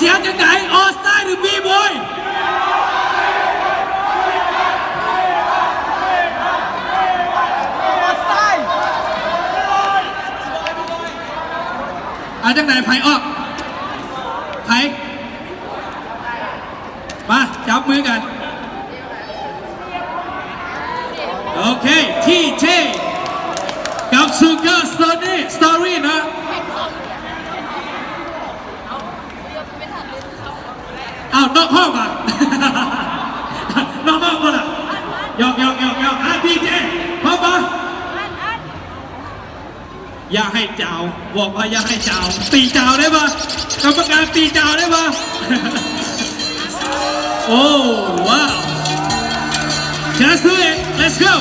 ຍຈັ່ງໃດ? All Style ຫຼື B-Boy? ເອົາຈັ່ງໃດ? ໃຜອອກ? ໃຜ? ມາ ຈັບມືກັນ. ໂອເຄ ທີເຈ ກັບ Sugar Story Story ເນາະ. ອ້າວ ນອກຮອບຫວາ? ນອກຮອບບໍ່ລະ? ຫຍອກໆໆໆ ອ່າ ທີເຈ ພ້ອມບໍ່? ຢ່າໃຫ້ຈາວ ບອກວ່າຢ່າໃຫ້ຈາວ ຕີຈາວໄດ້ບໍ່? ກຳມະການຕີຈາວໄດ້ບໍ່? ໂອ້ ວ້າວ Just do it. Let's go.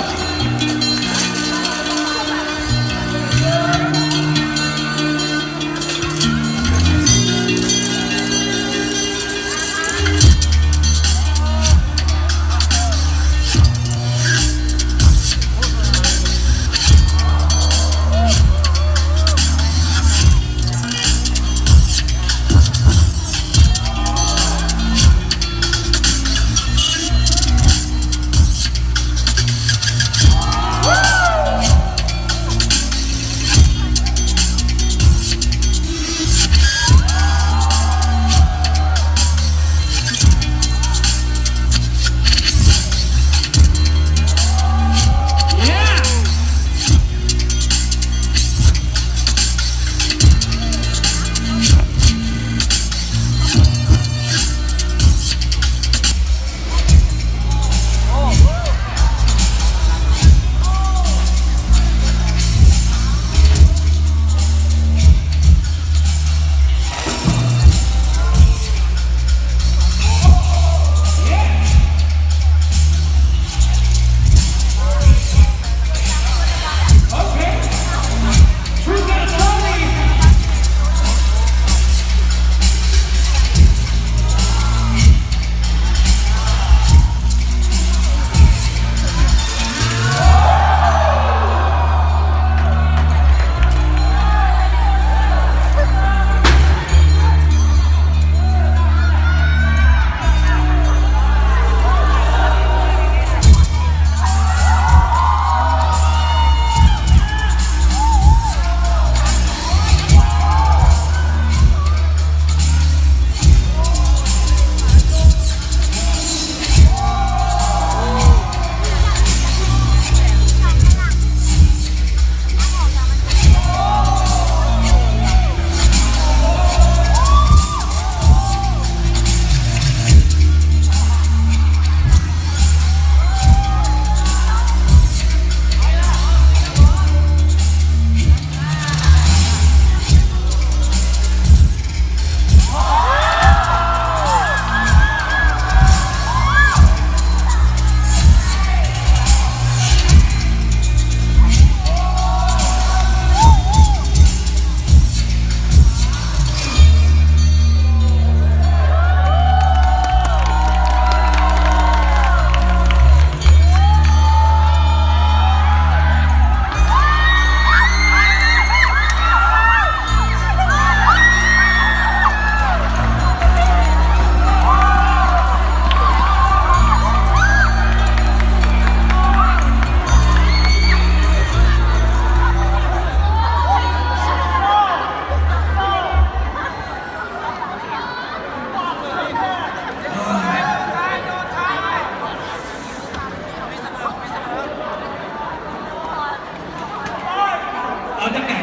ເອົາຈັ່ງໃດ?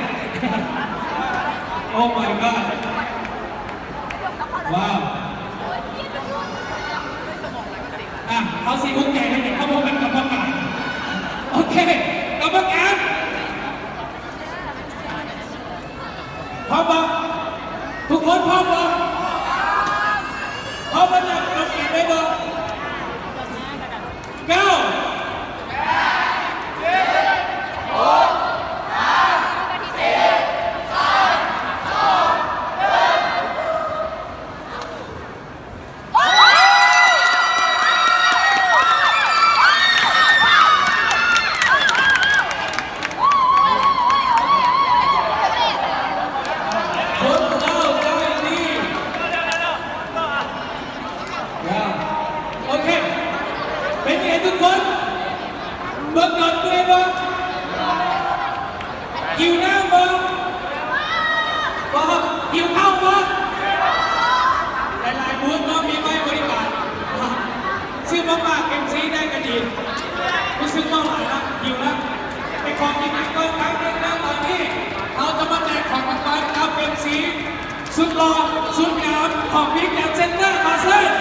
Oh my god ວ້າວ ອ່ະ ເຮົາຊິອຸກໃຈໃຫ້ເຂົາພົບກັບກຳມະການ. ໂອເຄ ກຳມະການ ພ້ອມບໍ່? ທຸກຄົນພ້ອມບໍ່? ພ້ອມແລ້ວຈັບນຳກັນໄດ້ບໍ່? ເກົ້າ ຄົນເກົ້າໃຈດີ. ມາເອັມຊີໄດ້ກໍດີ ຮູ້ສຶກເມົາຫຼາຍລະ ຫິວລະ ໄປຂໍກິນຫຍັງກ່ອນແປັບໜຶ່ງນະ. ຕອນນີ້ເຮົາຈະມາແຈກຂອງລາງວັນກັບເອັມຊີສຸດຫຼໍ່ສຸດງາມຂອງວິກ Game Center ຂໍເຊີນ.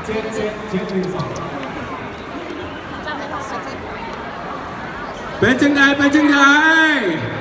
ເຈັດ ເຈັດ ເຈັດ ໜຶ່ງ ສອງ ເປັນຈັ່ງໃດ ເປັນຈັ່ງໃດ?